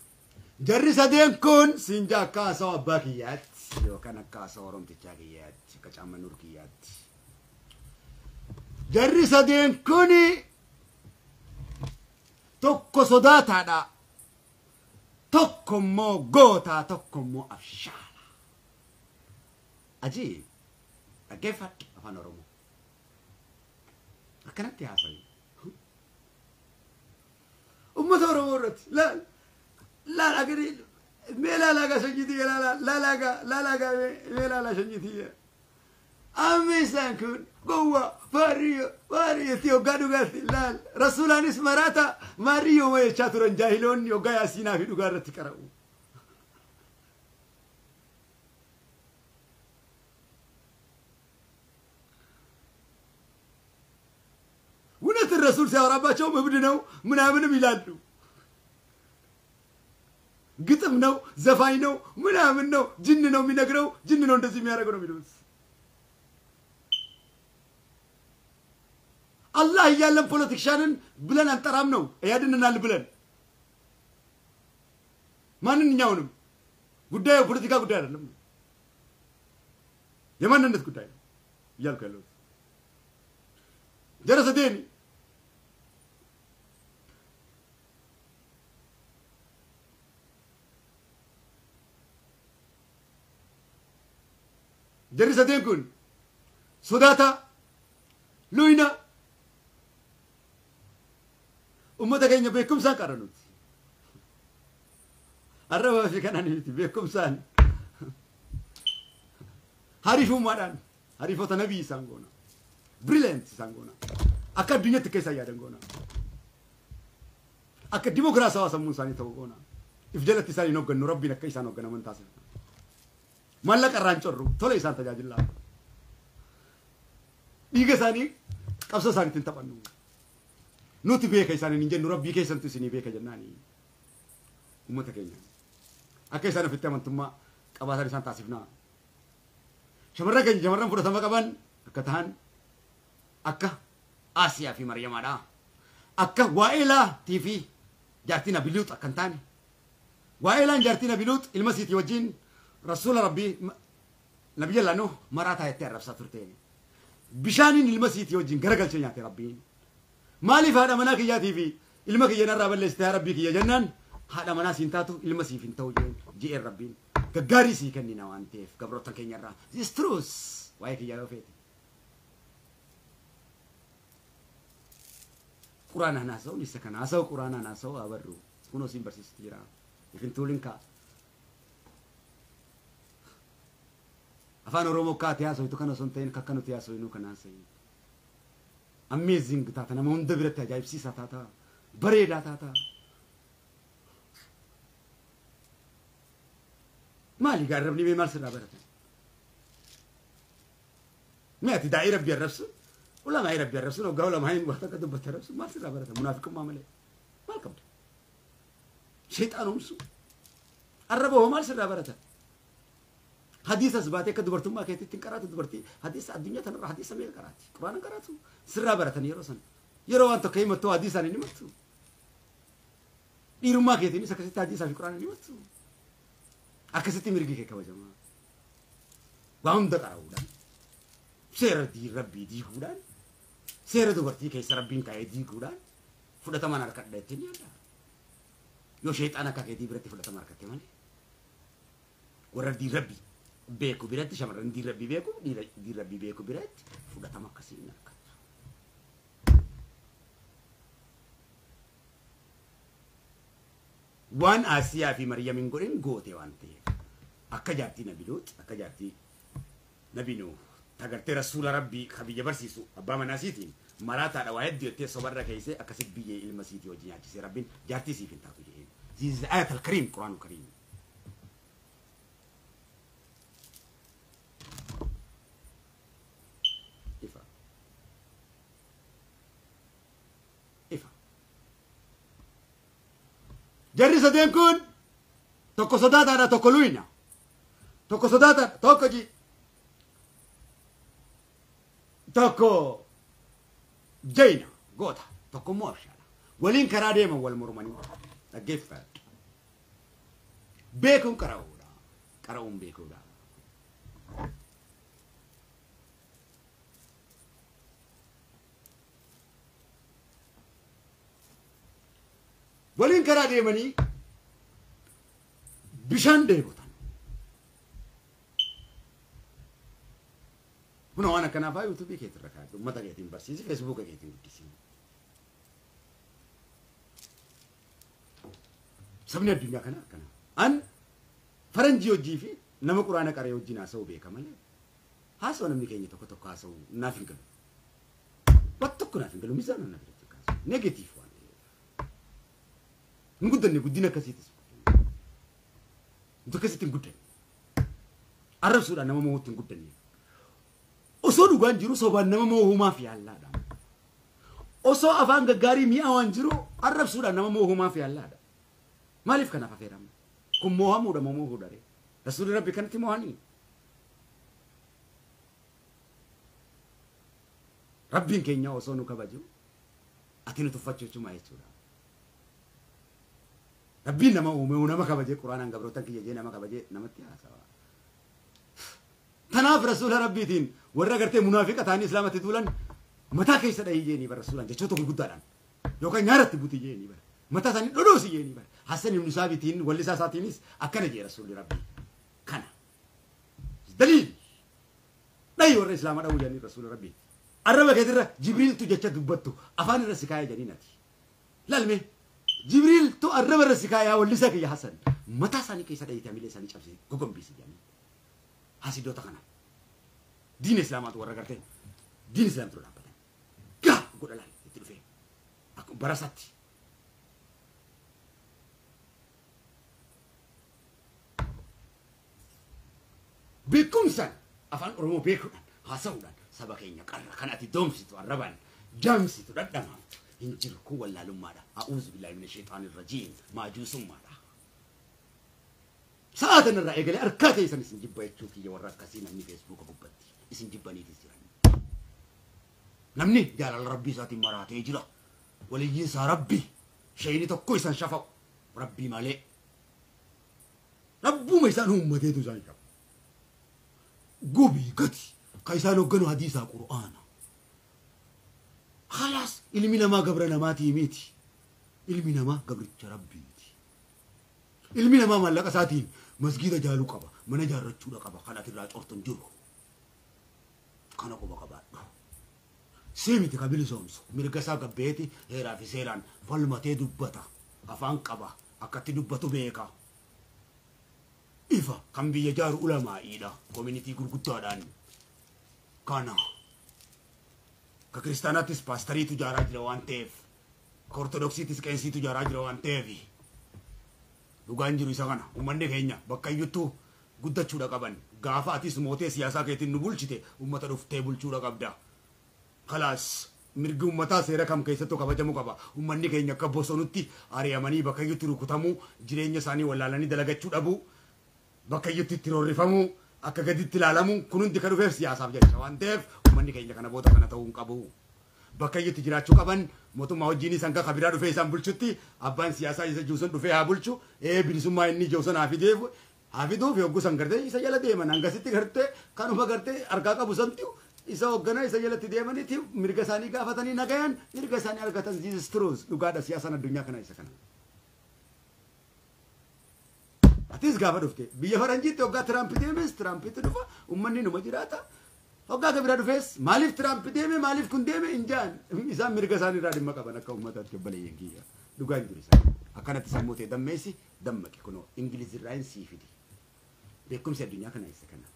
Jarri sadeen kun siinja akka haasawaa abbaa kiyyaatti yookaan akka haasawaa Oromtichaa kiyyaatti akka Caammanuur kiyyaatti. Jarri sadeen kun tokko sodaataadha. Tokko immoo gootaa, tokko immoo abshaala. Ajiib! Dhaggeeffadhu afaan Oromoo. Akkanatti haasawi. Uummata Oromoo irratti laal laal agari mee laalaagaa sanyii laalaa laalaagaa laalaagaa mee laalaa sanyii Amma isaan kun gowwaa faariyyo faariyyotti hoggaa dhugaatti laal rasuulaanis maraata maariyyoo ma jechaa turan jaahiloonni hoggaa yaasiinaa fi dhugaa irratti qara'u. ረሱል ሲያወራባቸው እብድ ነው ምናምንም ይላሉ። ግጥም ነው፣ ዘፋኝ ነው፣ ምናምን ነው፣ ጅን ነው የሚነግረው፣ ጅን ነው እንደዚህ የሚያደርገው ነው የሚሉት። አላህ እያለን politician ን ብለን አንጠራም ነው ያድንናል ብለን ማንኛውንም ጉዳዩ ፖለቲካ ጉዳይ አይደለም፣ የማንነት ጉዳይ ነው እያልኩ ያለሁት። ጀረሰቴኒ Jarri sadeen kun sodaataa, luyna, ummata keenya beekumsaan qara nuti. Arrabaa fi kanaan miti beekumsaan hariifummaadhaan hariifota nabii isaan goona. Brilliant isaan goona. Akka addunyaatti keessa yaadan goona. Akka dimokiraasawaa sammuun isaanii ta'u goona. If jalatti isaan hin hooggannu rabbiin akka isaan hoogganaman taasifna. Maallaqa irraan corru tola isaan tajaajilaa. Dhiiga isaanii qabsoo isaaniitiin taphannu. Nuti beeka isaaniin hin jennu rabbii keessantu isinii beeka jennaani. Uummata keenya. Akka isaan ofitti amantummaa qabaatan isaan taasifna. Shamarran keenya shamarran fudhatama qaban akka ta'an akka Asiyaa fi Maryamaadha. Akka Waa'elaatii fi jaartii Nabi Luut akka hin taane. Waa'elaan jaartii Nabi Luut ilma siitii wajjin rasuula rabbii nabiyya Nuh maraataa jettee arrabsaa turteen. Bishaaniin ilma siitii wajjin garagalchee nyaate rabbiin. Maaliif haadha manaa kiyyaatii fi ilma kiyya narraa balleessite yaa rabbii kiyya jennaan haadha manaa siin taatu ilma siif hin ta'u je'een rabbiin. Gaggaarii sii kennina waan ta'eef gabroota keenyarraa. This truth waa'ee kiyyaa yoo feete. Quraanaan haasa'uun isa kana haasa'u quraanaan haasa'u abarru kunoo siin barsiisutti jira. Ifin tuulin ka'a. Afaan Oromoo kaatee haasa'u kana osoo hin ta'in akka nuti haasa'inu kana haasa'in. Amazing taata nama hunda biratti ajaa'ibsiisaa taata bareedaa taata. Maali gaarrabni mee maal sirraa baratan? Mee ati daa'ii rabbii arrabsu ulamaa rabbii arrabsu hoggaa ulamaa hin waan akka dubbatti arrabsu maal sirraa baratan? Munaafiqummaa malee maal qabda? Sheexaanumsu arraba hoo maal sirraa baratan? Hadiisas baatee akka dubartummaa keetitti hin qaraatu dubartii hadiisa addunyaa tanarra hadiisa meeqa qaraati? Quraana qaraatu sirraa baratan yeroo san yeroo waan tokko himattu hadiisaan hin himattu. Dhiirummaa keetiinis akkasitti hadiisaa fi quraana hin himattu. Akkasitti mirgi kee kabajamaa. Waa hunda qara'uudhaan seera rabbii diiguudhaan seera dubartii keessa rabbiin kaa'ee diiguudhaan fudhataman harkadha ittiin yaadda. Yoo sheexaan akka keetii biratti fudhatama harkatte malee warra rabbii beeku biratti shamarran rabbii beeku rabbii beeku biratti fudhatama akkasii hin argattu. Waan Asiyaa fi Maryam hin godhin goote waan ta'eef akka jaartii Nabi Luut akka jaartii Nabi Nuh tagartee rasuula rabbii ka biyya barsiisu abbaa manaa siitiin maraataadha waa hedduu jettee sobarra keessee akkasitti biyyee ilma siitii wajjin nyaachisee rabbiin jaartii siif hin taatu jedheen. This is ayat al-Karim, Qur'aan al-Karim. Ifa. Ifa. Jarri sadeen kun tokko sodaataadha tokko luyna. Tokko sodaataadha tokko ji. Tokko jayna goota tokko immoo abshaala. Waliin karaa deeman wal mormanii dhaggeeffadhu. Beekuun qara'uudha. Qara'uun beekuudha. Waliin karaa deemanii bishaan dheebotan. Kun waan akkanaa fa'aa yuutuubii keetirra kaa'adhu. Uummata keetiin barsiisi, feesbuuka keetiin guddisi. Sabni addunyaa kana akkana. An faranjii hojii fi nama quraana qaree wajjin haasa'u beeka malee haasa'u namni keenya tokko tokko haasa'u naaf hin galu. Waan tokko naaf hin galu mizaana na biratti kaasu. Negatiif waan ta'eef. Hin guddanne guddina akkasiitis. Nuti akkasitti hin guddanne. Arrabsuudhaan nama moo'utti hin guddanne. Osoo dhugaan jiru sobaan nama moo'umaaf yaallaadha. Osoo afaan gaggaarii mi'aawaan jiru arrabsuudhaan nama moohumaaf yaallaadha. Maaliif kanaaf affeeramna? Kun moohamuudha moo moohuudha ree? Rasuulli Rabbi kanatti moohanii. Rabbiin keenya osoo nu kabaju ati nu tuffachuu jechuudha jechuudha. Rabbiin nama uume nama kabajee Quraanaan gabrootan kiyya jee nama kabajee namatti haasawa. Tanaaf rasuula Rabbiitiin warra gartee munaafiqa ta'anii islaamatti tuulan mataa keessa dhahii jeenii bara rasuulaan jechoota gurguddaadhaan yookaan nyaaratti butii jeenii bara mataa isaanii dhodhoosi jeenii bara Hassan ibn Saabitiin wallisaa isaatiinis akkana jee rasuulli Rabbii kana. Daliil dhahi warra islaama dhahuu jedhanii rasuula Rabbii. Arraba keetirra Jibriiltu jecha dubbattu afaan irra si kaayee jedhanii ati. Laalme Jibriiltu arraba irra si kaayaa wallisaa kiyya Hassan mataa isaanii keessa dhahii hamilee isaanii cabsee gogombisi jedhanii. Hasidoota kana. Diin islaamaatu warra gartee diin islaamtu dhaabbatan. Gaa godha laal itti dhufee akkuma barasaatti. Beekumsaan afaan Oromoo beekuudhaan haasa'uudhaan saba keenya qarra kan ati doomsitu arrabaan jaamsitu dhadhamaamtu hin jiru kun wallaalummaadha. A'uuzu billaahi mina sheexaani rajiim maajuusummaadha. Sa'aa tanarraa eegalee harkaa keessan isin jibba jechuu kiyya warra akkasii namni feesbuuka gubbatti isin jibbaniitis jiran. Namni jaalala rabbii isaatiin maraatee jira. Waliyyiin isaa rabbi shayini tokko isaan shafa'u rabbii malee. Rabbuma isaan uummateetu isaan shafa. Gubii gati ka isaan hoogganu hadiisaa Qur'aana. Khalaas ilmi namaa gabra namaatii miti. Ilmi namaa gabricha rabbiiti. Ilmi namaa maallaqa isaatiin masgiida jaaluu qaba, mana jaarrachuudha qaba, kan ati irraa cortu hin jiru. Kana quba qabaadhu. Siimiti ka bilisoomsu mirga isaa gabbeeti heeraa fi seeraan falmatee dubbata. Afaan qaba akkatti dubbatu beeka. Ifa kan biyya jaaru ulamaa'iidha koominitii gurguddaadhaan. Kana ka kiristaanaattis paastariitu jaaraa jira waan ta'eef, ka ortodoksiittis qeensiitu jaaraa jira waan ta'eef. Dhugaan jiru isa kana uummanni keenya bakka iyyuttuu guddachuudha qaban. Gaafa atis mootee siyaasaa keetiin nu bulchite uummata dhuftee bulchuudha qabda. Khalaas mirgi uummataa seera kam keessattuu kabajamuu qaba. Uummanni keenya akka bosonutti ari'amanii bakka iyyutti rukutamuu, jireenya isaanii wallaalanii dalagachuu dhabuu, bakka iyyutti itti roorrifamuu, akka gaditti ilaalamuu kun hundi kan dhufeef siyaasaaf jecha waan ta'eef uummanni keenya kana booda kana ta'uu hin qabu. Bakka iyyutti jiraachuu qaban mootummaa wajjinis hanga kabiraa dhufee isaan bulchutti abbaan siyaasaa isa jiru sun dhufee haa bulchu. Bilisummaa inni jiru sun haa fideef haa fiduuf yogguu san gartee isa jala deeman hangasitti gartee kanuma gartee argaa qabu santu isa hoogganaa isa jalatti deemaniiti mirga isaanii gaafatanii nagayaan mirga isaanii argatan. Jesus truth dhugaadha siyaasaan addunyaa kana isa kana. Atis gaafa dhufte biyya faranjiitti hoggaa Tiraamp deemes Tiraampitti dhufa uummanni numa jiraata. Hoggaa gabiraa dhufees maaliif Tiraamp deeme maaliif kun deeme hin jaan isaan mirga isaanii irraa dhimma qaban akka uummataatti obboleeyyan kiyya dhugaa hin jiru isaan. Akkanatti sammuu ta'e dammeessi dammaqi kunoo Ingilizirraa hin sii fidi. Beekumsi addunyaa kana isa kana.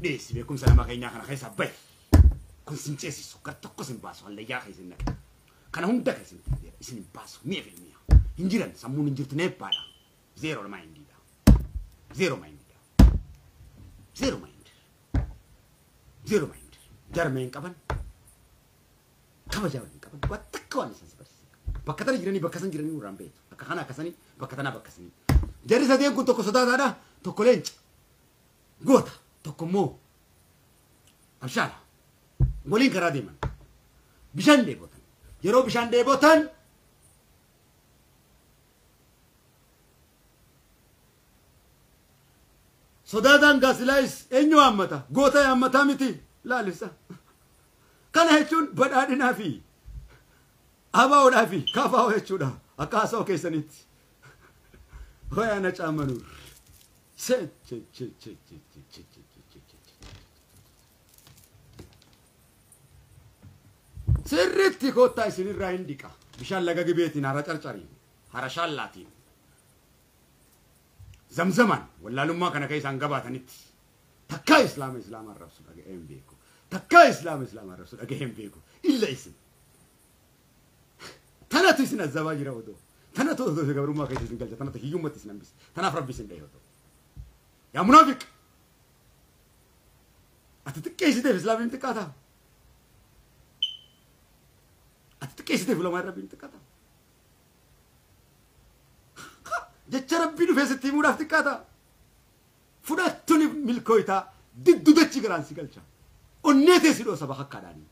Dhiyeessi beekumsa nama keenyaa kana keessaa bahi. Kun sin ceesisu gar tokko sin baasu hallayyaa keessa hin naqe. Kana hunda keessa isin hin baasu mi'a fi mi'a. Hin jiran sammuun hin jirtu neeppaadha. Zero mindidha. Zero mindidha. Zero mind. Zero mind. Jarmee hin qaban. Kabajaa hin qaban. Waan takka waan isaan si barsiisan. Bakka tana jiranii bakka san jiranii irraan beektu. Akka kana akkasanii bakka tanaa bakka sanii. Jarri sadeen kun tokko sodaataadha tokko leenca. Goota tokko immoo abshaala. Waliin karaa deeman. Bishaan dheebotan. Yeroo bishaan dheebotan sodaataan gaasilaayis eenyu haammata? Goota haammataa miti laalisa. Kana jechuun badhaadhinaa fi abaa'oodhaa fi kaafaa'oo jechuudha. Akka haasa'oo keessanitti. Wayaana caamanuur. Sirriitti koottaa isinirraa hin dhiqa. Bishaan laga gibeetiin hara carcariin, hara shaallaatiin. Zamzamaan wallaalummaa kana keessaan gabaatanitti takkaa islaama islaama arrabsu dhaga'ee hin beeku. Takkaa islaama islaama arrabsu dhaga'ee hin beeku. Illa isin. Tanatu isin azabaa jira odoo. Tanatu odoo gabrummaa keessa isin galcha. Tanatu hiyyummatti isin hambise. Tanaaf rabbi isin dhahe odoo. Yaa munaafiq! Ati xiqqeessiteef islaamni xiqqaataa? Ati xiqqeessiteef ulamaa rabbiin xiqqaata. Jecha rabbii dhufee sitti himuudhaaf xiqqaata. Fudhattuun milkooytaa diddu dachi garaan si galcha. Onnee teessi dhoosa bakakkaadhaanii.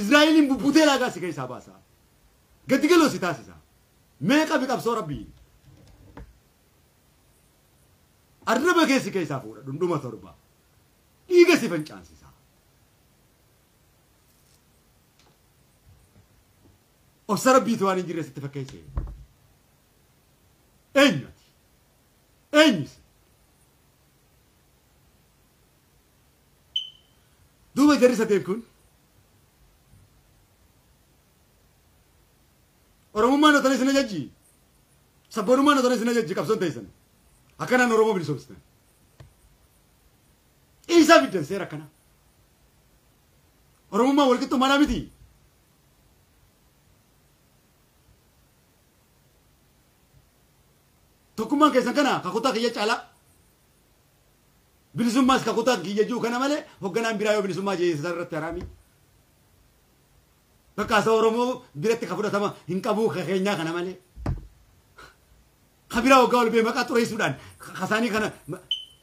Israa'eliin bubbutee laagaa si keessaa baasa. Gadi galoo si taasisa. Meeqa bi qabsoo rabbii. Arraba keessi keessaa fuudha dhundhuma 7. Dhiiga si fancaansisa. Obsa rabbiitu waan hin jirre sitti fakkeesse. Eenyu ati? Eenyu si? Duuba jarri sadeen kun Oromummaan otoo isin ajajji. Sabboonummaan otoo isin ajajji qabsoon teessan. Akkanaan Oromoo bilisoomsitan. Isaa fiddan seera akkana. Oromummaan walqixxummaadhaa miti. Tokkummaan keessan kana kakutaa kiyya caalaa. Bilisummaas kakutaa kiyya jiru kana malee hoogganaan biraa yoo bilisummaa jeessa irratti haraami. Bakka asa Oromoo biratti ka fudhatama hin qabu keenyaa kana malee. Ka biraa hoggaa ol bee maqaa xureessuudhaan kasaanii kana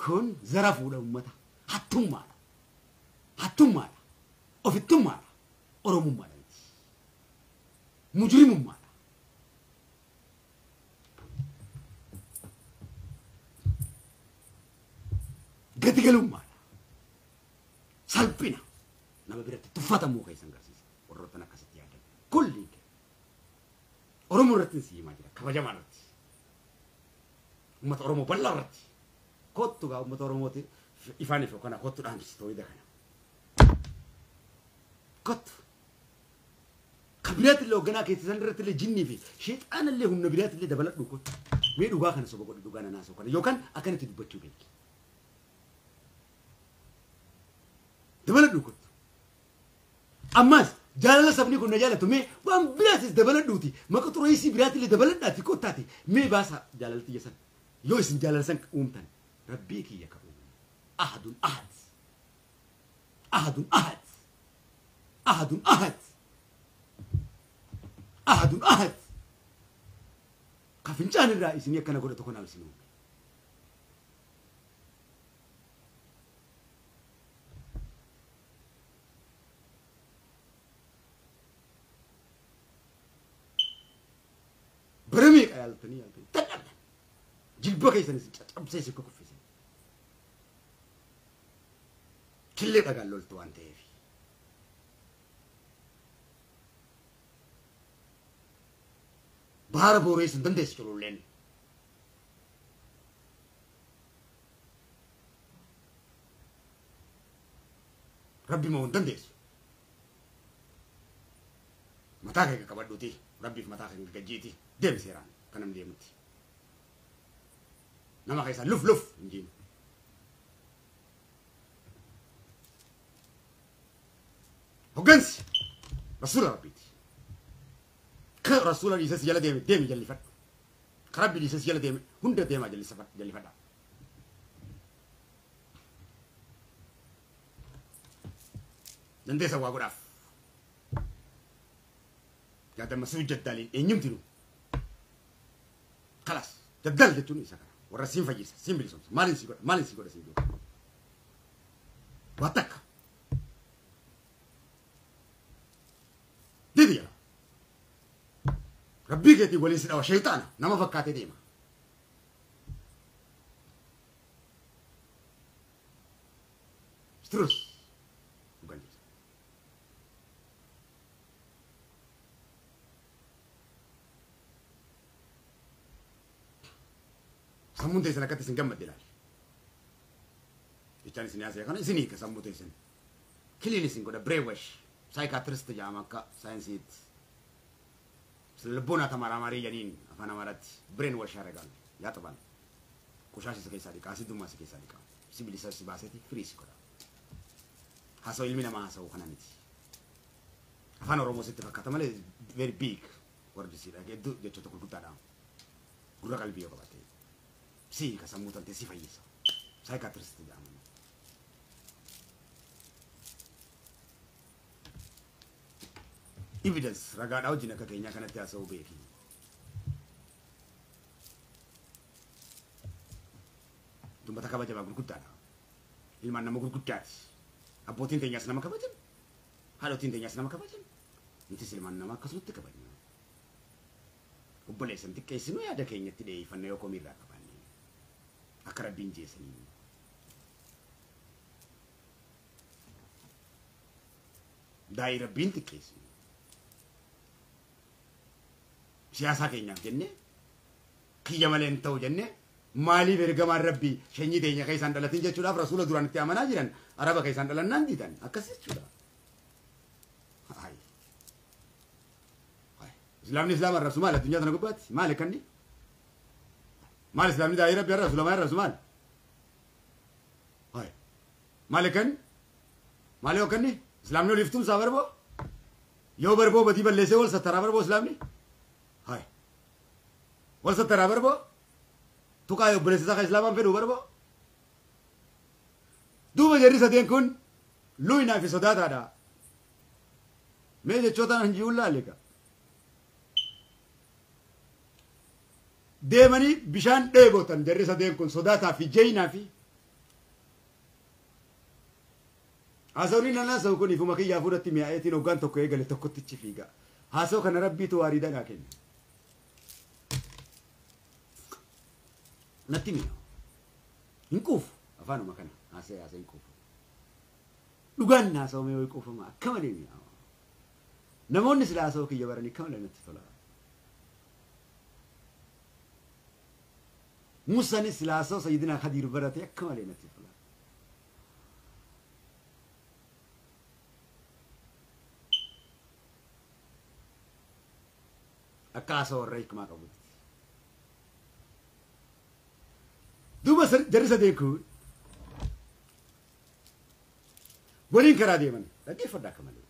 kun zara fuudha uummata. Hattummaadha. Hattummaadha. Ofittummaadha. Oromummaadha miti. Mujrimummaadha. Gadi galummaadha. Salphina. Nama biratti tuffatamuu keessan agarsiisa. Warroottan akkasitti yaadan. Kulli Oromoo irratti si himaa jira. Kabajamaa irratti. Uummata Oromoo bal'aa irratti. Kottu gaa uummata Oromooti ifaan ifa kana kottu dhaamsi tooyida kana. Kottu. Ka biraatti illee hoogganaa keessan irratti illee jinnii fi sheexaana illee humna biraatti illee dabaladhu kottu. Mee dhugaa kana soba godhu dhugaa nanaasoo kana yookaan akkanatti dubbachuu beeki. Dabaladhu kottu. Ammas jaalala sabni kun na jaalatu mee waan biraatis dabaladhuuti maqa xureessii biraatti illee dabaladhaati kottaati mee baasa jaalalti san yoo isin jaalala san uumtan rabbii kiyya ka uume ahadun ahad ahadun ahad ahadun ahad ahadun ahad ka fincaan irraa isinii akkana godhatu kanaaf isin uume. Bara meeqa yaaltanii yaaltanii dadhabdan. Jilba keessan isin caccabsee isin kuffise. Killee dhagaan loltu waan ta'eef. Baara booreessu hin dandeessu cululleen. Rabbi moo hin dandeessu. Mataa kee qabadhuuti rabbiif mataa kee gajjiiti deemi seeraan kan namni deemutti. Nama keessaa luf luf hin jiinu. Hoggansi rasuula rabbiiti. Ka rasuula dhiisas jala deeme deemi jallifadhu. Ka rabbi dhiisas jala deeme hunda deemaa jallifadha. Dandeessa waa godhaaf. Yaadama suu jaddaliin eenyumtinu. Kalas jaddal jechuun isa kana. Warra siin fayyisa siin bilisoomsa maaliin si godha maaliin si godha siin godha. Waa takka. Didi jala. Rabbii keetii waliin si dhawa sheexaana nama fakkaatee deema. Strus. Sammuun teessan akkatti isin gammadde ilaali. Jechaan isin haasa'e kana isin hiika sammuu teessan. Kiliin isin godha brainwash psychiatrist jedhama akka saayinsiitti. Lubbuun ተመራማሪ jedhaniin afaan Amaaraatti brainwash ያደርጋል ያጥባል። ቆሻሻ si keessaa dhiqa asidummaa si keessaa dhiqa si bilisa si baaseeti firii si godha. Haasa'u ilmi namaa haasa'u kana miti. Afaan Oromoo sitti fakkaata malee very big wordisiidha hedduu jechoota gurguddaadha. Gurra qalbii yoo qabaate. Si ka sammuu tantee si fayyisa. Psychiatrist jedhama. Evidence ragaadhaa wajjin akka keenyaa kanatti haasa'uu beeki. Dubbata kabajamaa gurguddaadha. Ilmaan nama gurguddaati. Abbootiin teenyaas nama kabajan. Haadhotiin teenyaas nama kabajan. Nutis ilmaan namaa akkasumatti kabajna. Obboleessan xiqqeessinuu yaada keenyatti dhiyeeffanna yoo komiirraa qabaanne. Akka rabbiin jeesanii. Daa'ii rabbiin xiqqeessinu. Siyaasaa keenyaaf jennee kiyya malee hin ta'u jennee maaliif ergamaan rabbii shanyii teenya keessaan dhalatin jechuudhaaf rasuula duraan itti amanaa jiran araba keessaan dhalannaan diidan akkas jechuudha. Islaamni islaama arrabsu maali addunyaa tana gubbaatti maali kanni? Maali islaamni daa'ii rabbii arrabsu lamaa arrabsu maali? Maali kanni? Maali yoo kanni? Islaamni oliif tumsaa barboo? Yoo barboo badii balleessee wal sattaraa barboo islaamni? Wal sattaraa barboo? Tuqaa obboleessa isaa kan islaamaan fedhu barboo? Duuba jarri sadeen kun luynaa fi sodaataadha. Mee jechoota hanji'uun laalika. Deemanii bishaan dheebotan jarri sadeen kun sodaataa fi jeenaa fi haasawni nan haasa'u kun ifuma kiyyaa fuudhatti mi'aayetiin hoggaan tokko eegale tokkottichi fiiga. Haasa'u kana rabbiitu waarii danaa kenna. Natti mi'a. Hin quufu afaanuma kana haasa'e haasa'e hin quufu. Dhugaan haasa'u mee quufama akka malee mi'a. Namoonni sila haasa'u kiyya baranii akka malee natti tola. Musaanis sila haasa'u Sayyidina Khadiir barate akka malee natti tola. Akka haasa'u warra hiikmaa qabutti. Duuba jarri sadeen kun waliin karaa deeman dhaggeeffadhaa akka malee.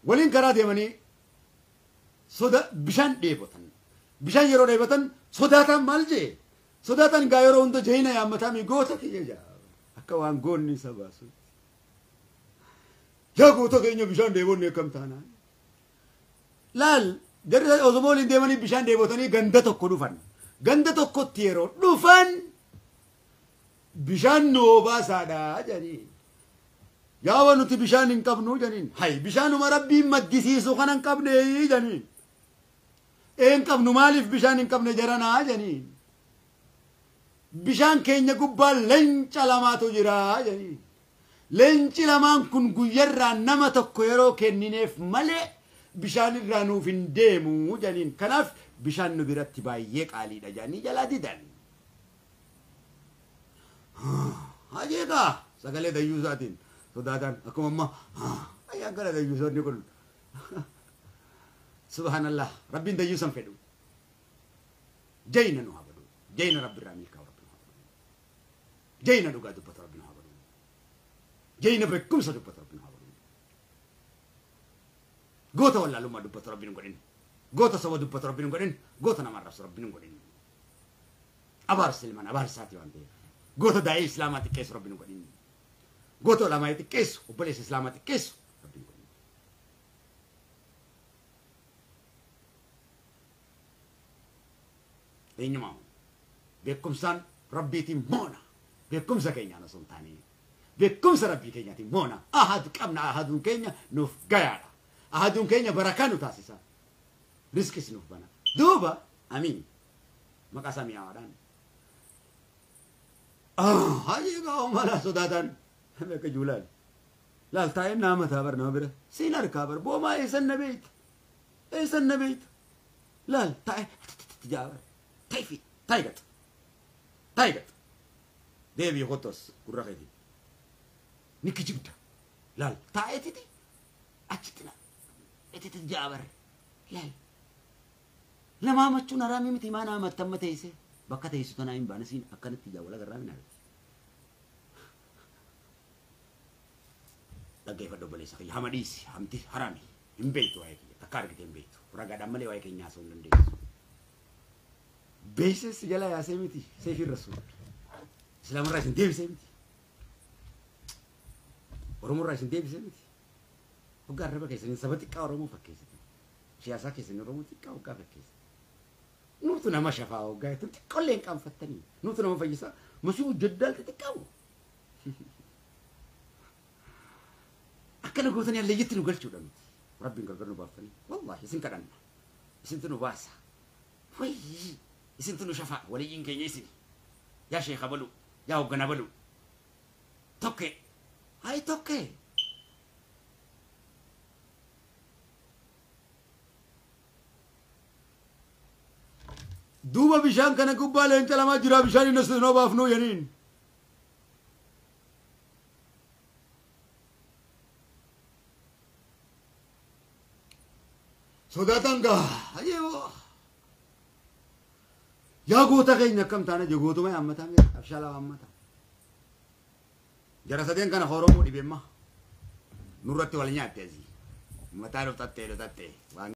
Waliin karaa deemanii soda bishaan dheebotan. Bishaan yeroo dheebotan sodaataan maal jee? Sodaataan gaa yeroo hunda jeena yaammataa mi goota kiyya jaa. Akka waan goonni isa baasu. Yaa goota keenya bishaan dheebonne akkam taanaan? Laal jarri osoo waliin deemanii bishaan dheebotanii ganda tokko dhufan. Ganda tokkotti yeroo dhufan bishaan nu obaasaadha jedhanii. Yaa nuti bishaan hin qabnu jedhaniin. Hay bishaanuma rabbiin maddisiisu kana hin qabne jedhaniin. Een qabnu maaliif bishaan hin qabne jaranaa jedhaniin. Bishaan keenya gubbaa leenca lamaatu jira jedhaniin. Leenci lamaan kun guyyarraa nama tokko yeroo kennineef malee bishaan irraa nuuf hin deemu jedhaniin. Kanaaf bishaan nu biratti baay'ee qaaliidha jedhanii jalaa didan. Hajeeqaa sagalee dayyuusaatiin sodaatan akkuma amma ayyaan gara dayyuusonni kun. Subhaanallah rabbiin dayyuusan fedhu. Jayna nu haa godhu. Jayna rabbirraa milkaa'u rabbi nu haa godhu. Jayna dhugaa dubbatu rabbi nu haa godhu. Jayna beekumsa dubbatu rabbi nu haa godhu. Goota wallaalummaa dubbatu rabbi nu godhin. Goota saba dubbatu rabbi nu godhin. Goota nama arrabsu rabbi nu godhin. Abaarsa ilmaan abaarsaati waan ta'eef. Goota daa'ii islaamaa xiqqeessu rabbi nu godhin. Goota olamaa xiqqeessu obboleessa islaamaa xiqqeessu rabbi nu godhin. Eenyumaa beekumsaan rabbiitiin moona. Beekumsa keenyaan osoo hin taane beekumsa rabbii keenyaatiin moona. Ahadu qabna ahaduun keenya nuuf gayaadha. Ahaduun keenya barakaa nu taasisa. Riskis nuuf bana. Duuba amiin maqaa isaa mi'aawaadhaan. Hajeeqaa mala sodaatan akka juulaal. Laal taa'ee nama taa bar nama bira. Siin harkaa bar boomaa eessan na beeyta. Eessan na beeyta. Laal taa'ee jaa bar. Taayifi taayigat. Taayigat. Deebii kottos gurra keetiin. Ni kijibda. Laal taa'ee titi achitti laal. Etiti jaa bar. Laal. Nama hamachuun haraamii miti maa nama hamattamma teessee. Bakka teessu tanaa hin baane siin akkanatti ijaa wal agarraa minaalti. Dhaggeeffadhu obboleessa kiyya hama dhiisi hamti haraami hin beektu waa'ee kiyya takka argite hin beektu ragaadhaan malee waa'ee keenya haasa'uu hin dandeessu. Beeksisa jala yaasee miti seefiin rasuul islaamarraa isin deebisee miti Oromoorraa isin deebisee miti. Hoggaa arraba keessanii saba xiqqaa Oromoo fakkeessitan. Siyaasaa keessanii Oromoo xiqqaa hoggaa fakkeessitan. Nuutu nama shafaa hoggaa jettu xiqqoollee hin qaanfattanii. Nuutu nama fayyisaa masii hojjeddaal xixiqqaamu. Akkana gootanii alleeyyitti nu galchuudha nuti. Rabbiin gargar nu baaftanii. Wallaahi isin kadhanna. Isintu nu baasa. Wayii isintu nu shafaa waliyyiin keenya isin. Yaa sheekha baluu yaa hoggana baluu. Tokkee. Hayi tokkee. Duuba bishaan kana gubbaa leenca lamaa jira bishaan inni sun obaafnuu yaniin. Sodaatan gaa ajeeboo. Yaa goota keenya akkam taana je gootuma yaammataa mee abshaalaa waammataa. Jara sadeen kana Oromoo dhibemma. Nurratti wal nyaatte asii. Mataa dhuftattee dhuftattee.